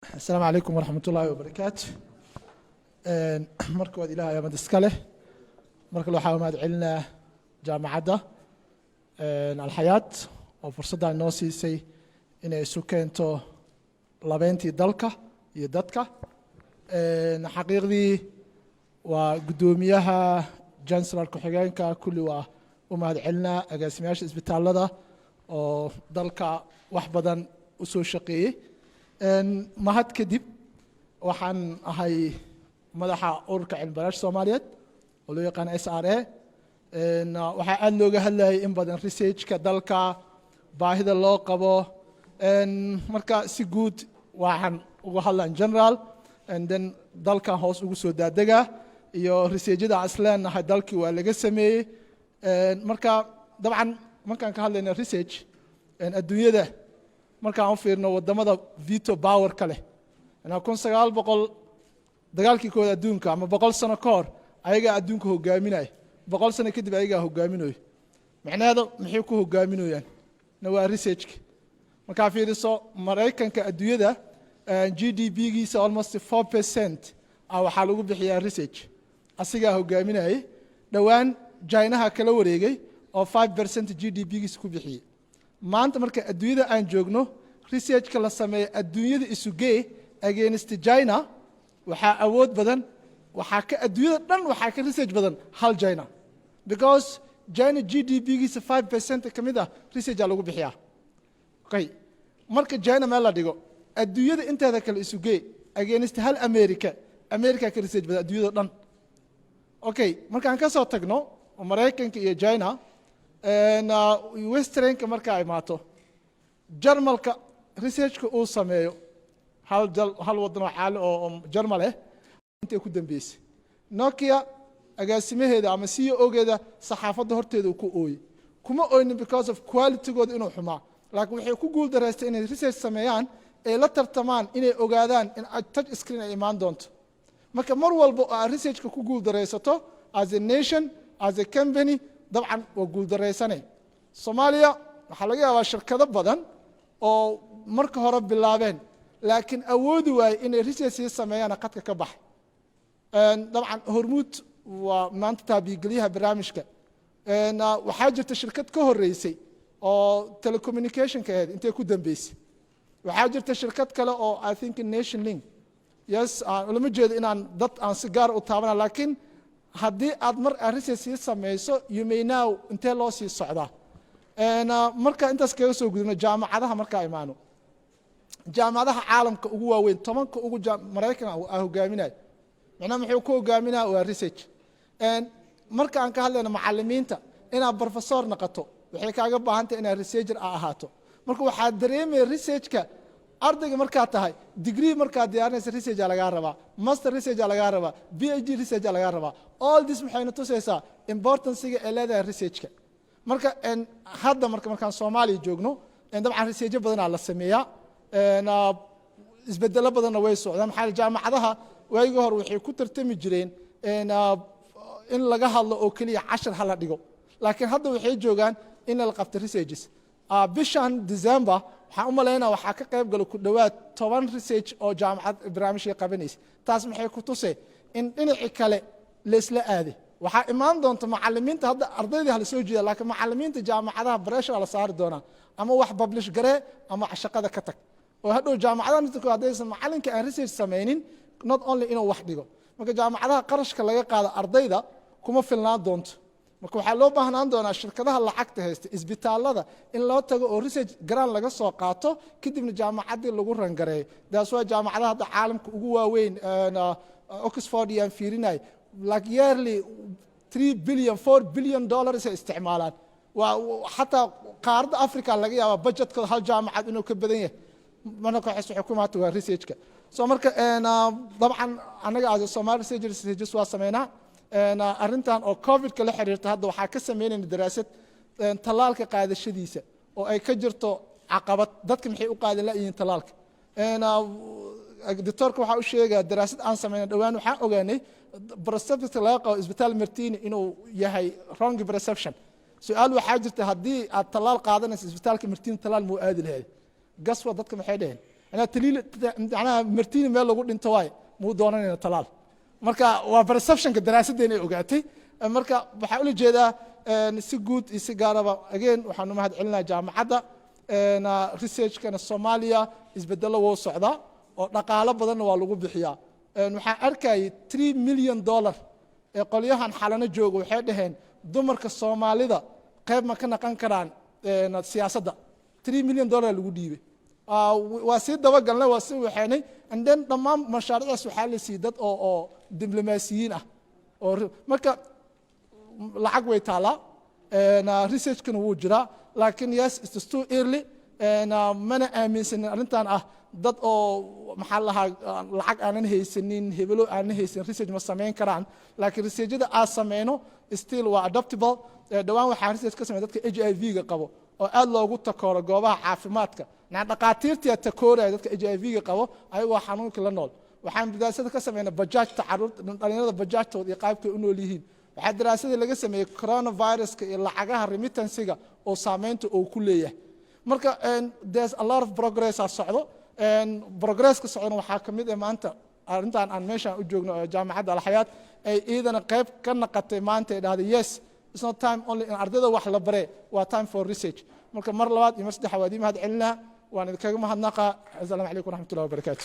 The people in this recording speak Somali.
Asalaamu calaykum waraxmat ullaahi wabarakaatu. Marka waad Ilahay amad iska leh. Marka waxaa mahad celinaa jaamacadda Alxayaat oo fursaddan noo siisay inay isu keento labeyntii dalka iyo dadka. Xaqiiqdii waa guddoomiyaha, chancellor ku-xigeenka, kulli waa u mahad celinaa, agaasimayaasha isbitaalada oo dalka wax badan u soo shaqeeyey. Mahad kadib, waxaan ahay madaxa Ururka Cilmi-baaraasha Soomaaliyeed oo loo yaqaan SRA. Waxaa aada looga hadlayay in badan researchka dalka, baahida loo qabo. Marka si guud waxaan uga hadlaan general and then dalkan hoos ugu soo daadegaa iyo researchada aan isleenahay dalkii waa laga sameeyey. Marka dabcan markaan ka hadlayna research adduunyada, markaan u fiirno wadamada veto power ka leh, 1900 dagaalkii kooda adduunka ama 100 sano ka hor ayagaa adduunka hogaaminaya. 100 sano kadib ayagaa hogaaminayo. Macnaheedu maxay ku hogaaminayaan na waa researchka. Markaa fiiriso Maraykanka, adduunyada GDP giisa almost 4% ah waxaa lagu bixiyaa research. Asigaa hogaaminayay. Dhowaan Chinaha kala wareegay oo 5% GDP giisa ku bixiyey. Maanta marka adduunyada aan joogno, researchka la sameeyo adduunyada isugee against China, waxaa awood badan, waxaa ka adduunyada dhan waxaa ka research badan hal China, because China GDP giisa 5% ka mid ah researchaa lagu bixiyaa. Okay, marka China meel la dhigo, adduunyada inteeda kale isugee against hal America, America ka research badan adduunyada dhan. Okay, markaan ka soo tagno Maraykanka iyo China, westernka markaa imaato, Jarmalka researchka uu sameeyo, hal dal, hal wadan oo caali oo Jarmal ah intay ku dambeysay. Nokia agaasimaheeda ama CEO-geeda saxaafadda horteeda uu ku ooyey. Kuma oynin because of qualitygooda inuu xumaa, laakiin waxay ku guul daraystay inay research sameeyaan, ay la tartamaan, inay ogaadaan in touch screen ay imaan doonto. Marka mar walba oo aad researchka ku guul daraysato as a nation, as a company, dabcan waa guul daraysanay. Soomaaliya waxaa laga yaabaa shirkado badan oo marka hore bilaabeen laakiin awoodi waaye inay research sii sameeyaan, qadka ka bax. Dabcan Hormuud waa maanta taabigelyaha barnaamijka. Waxaa jirta shirkad ka horeysay oo telecommunicationka ahayd, intay ku dambeysay. Waxaa jirta shirkad kale oo I think Nation Link. Yes, ulama jeedo inaan dad aan si gaar u taabana, laakiin haddii aad mar aad research sii samayso, you may now intee loo sii socdaa. Marka intaas kaga soo gudubno, jaamacadaha markaa imaano, jaamacadaha caalamka ugu waaweyn, 10ka ugu, Maraykan aa hogaaminayo. Macnaha muxuu ku hogaaminaya? Waa research. Marka aan ka hadlayno macalimiinta, inaad professor noqoto waxay kaaga baahan tahay inaad researcher a ahaato. Marka waxaa dareemaya researchka ardayga markaad tahay, degree markaad diyaarinaysa research aa lagaa rabaa, master research aa lagaa rabaa, PhD research aa lagaa rabaa. All this maxayna tusaysaa importancega ee leedahay researchka. Marka hadda marka markaan Soomaaliya joogno, dabcan researcho badanaa la sameeyaa, isbedelo badanna way socdaan. Maxaa jaamacadaha waagii hore waxay ku tartami jireen in laga hadlo oo keliya, cashar hala dhigo, laakiin hadda waxay joogaan in la qabto researches. Bishan December waxaan u malaynaa waxaa ka qayb gala ku dhowaad 10 research oo jaamacad barnaamijkay qabanaysa. Taas maxay ku tusay? In dhinaci kale laisla aaday. Waxaa imaan doonta macalimiinta, hadda ardaydii hala soo jeeda, laakiin macalimiinta jaamacadaha pressure la saari doonaa: ama wax publish garee ama shaqada ka tag. Oo hadhow jaamacadaha naftirkooda haddaysan macalinka aan research samaynin, not only inuu wax dhigo. Marka jaamacadaha qarashka laga qaado ardayda kuma filnaan doonto. Marka waxaa loo baahnaan doonaa shirkadaha lacagta haysta, isbitaalada in loo tago oo research grant laga soo qaato, kadibna jaamacaddii lagu rangareeyo. Taas waa jaamacadaha hadda caalamka ugu waaweyn. Oxford iyaan fiirinay, like yearly 3 billion, $4 billion ay isticmaalaan. Waa xataa qaaradda Africa laga yaabaa budgetkooda hal jaamacad inuu ka badan yahay. Marka waxay ku imaata waa researchka. So marka dabcan annaga as Somali researchers waa sameynaa arrintan oo Covidka la xiriirta. Hadda waxaa ka sameynayna daraasad tallaalka qaadashadiisa oo ay ka jirto caqabad, dadka maxay u qaadan layihiin tallaalka. Doctorka waxaa u sheegaya daraasad aan sameyna dhowaan, waxaan ogaanay perception laga qabo Isbitaal Martini inuu yahay wrong perception. Su-aal waxaa jirta: haddii aad tallaal qaadanaysa, Isbitaalka Martini tallaal muu aadi lahayd? Gaswa dadka maxay dhaheen? Macnaha taliil, macnaha martiini meel lagu dhinto waay, muu doonanayna talaal. Marka waa perceptionka daraasaddeena ay ogaatay. Marka waxaa ula jeedaa si guud iyo si gaaraba, again waxaanu mahad celinaa jaamacadda. Researchkana Soomaaliya isbedello wuu socdaa oo dhaqaalo badanna waa lagu bixiyaa. Waxaan arkayay $3 million ee qolyahan Xalano jooga, waxay dhaheen dumarka Soomaalida qayb ma ka naqan karaan siyaasadda. $3 million lagu dhiibay. Waa sii dabagalnay, waa sii waxeenay, and then dhammaan mashaariicdaas waxaa la siiyey dad oo diblomaasiyiin ah oo marka lacag way taalaa, researchkana wuu jiraa, laakiin yes, it's too early. Mana aaminsanin arrintan ah dad oo maxaa lahaa lacag aanan haysanin, hebelo aanan haysanin, research ma samayn karaan. Laakiin researchada aan sameyno still waa adaptable. Dhowaan waxaa research ka samey dadka HIV-ga qabo oo aad loogu takooro goobaha caafimaadka. Dhaqaatiirtia takooraya dadka HIV-ga qabo ayagoo xanuunka la nool. Waxaan daraasada ka sameynay bajaajta, caruurta dhalinyarada bajaajtooda iyo qaabkay u nool yihiin. Waxaa daraasadii laga sameeyey coronaviruska iyo lacagaha remittansiga oo saameynta uu ku leeyahay. Marka there's a lot of progress aa socdo. Progresska socdona waxaa ka mid ah maanta arrintan aan meeshaan u joogno oo jaamacadda Alxayaat ay iyadana qayb ka naqatay maanta, ay dhahday, "Yes, it's not time only in ardayda wax la bare, waa time for research." Marka mar labaad iyo mar saddex waa idiin mahad celinaa, waan idinkaga mahadnaqaa. Asalaamu calaykum waraxmatullahi wabarakaatu.